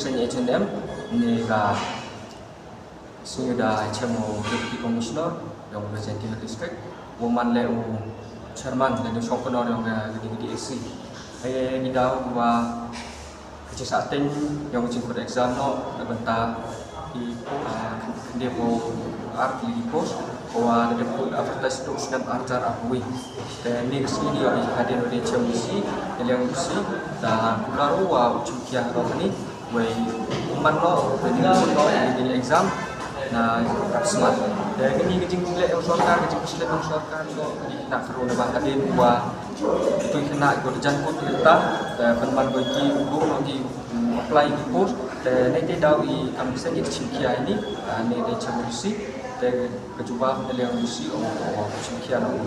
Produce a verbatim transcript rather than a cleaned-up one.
Seng H and M ne ka seng da H M o Deputy Commissioner yong ka Jaintia Hills District, u man le u chairman le u shongknor yong ka D S C. Ai ni da wa ka sa teng yong jingkut exam no na bynta ki khynde phew ar tylli ki post wa da dep advertise tu snem ar hajar arphew. Te ni ka sngi ni ïa hadien u dei chem u si, ïa liang u si, da kular u wa u chim khia ha kani, wei u man lo, wei ni u lo, ni exam, na kap smat. Te kani ka jingleh u sorkar, ka jingpyslem u sorkar, ko ni na kru na ba hadien wa tu kena ko jan ko tu ta, te ban man ko ki u lo ki apply ki post, te ni te daw i kam seng i chim khia ni, ni te chem u si, te ka jubab ni liang u si, o, o, chim khia na u